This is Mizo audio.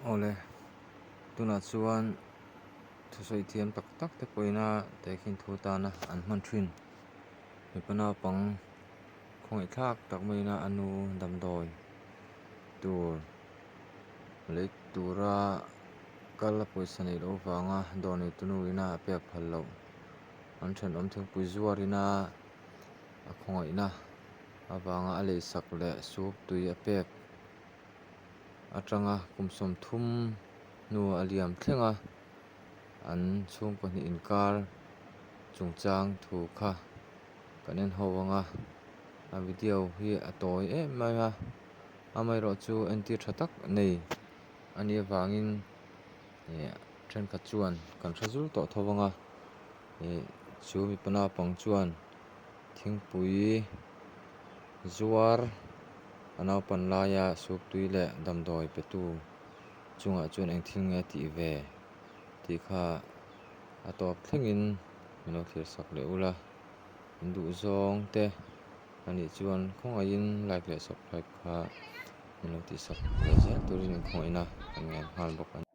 Awle, tunah chuan thusawi thiam tak tak te pawhin a tehkhin thu tana an hman thin mipa naupang khawngaih thlak tak maiin a nu damdawi tur lei tura kal a pawisa neih loh avanga dawr neitu nu ina a pek phal loh an thenawm thingpui zuarin a a khawngaihna avanga a leisak leh soup tui a pek atanga kum 30 hnu a liam thleng a an chhungkaw hnih inkar chungchang thu kha kan en ho ang a a video hi a tawi em mai a amaherawh chu entir tha tak nei a nih avangin ih thenkhat chuan kan hre zul tawh tho ang a ih chu mipa naupang chuan thingpui zuar a naupan laia soup tui leh damdawi pe tu chungah chuan eng thil nge a tih ve tih kha a tawp thlengin min lo thlir sak leh ula in duh zawng te anih chuan khawngaihin like leh subscribe kha min lo tih sak leh zel turin in khawngaihna kan ngen nghal bawk a ni.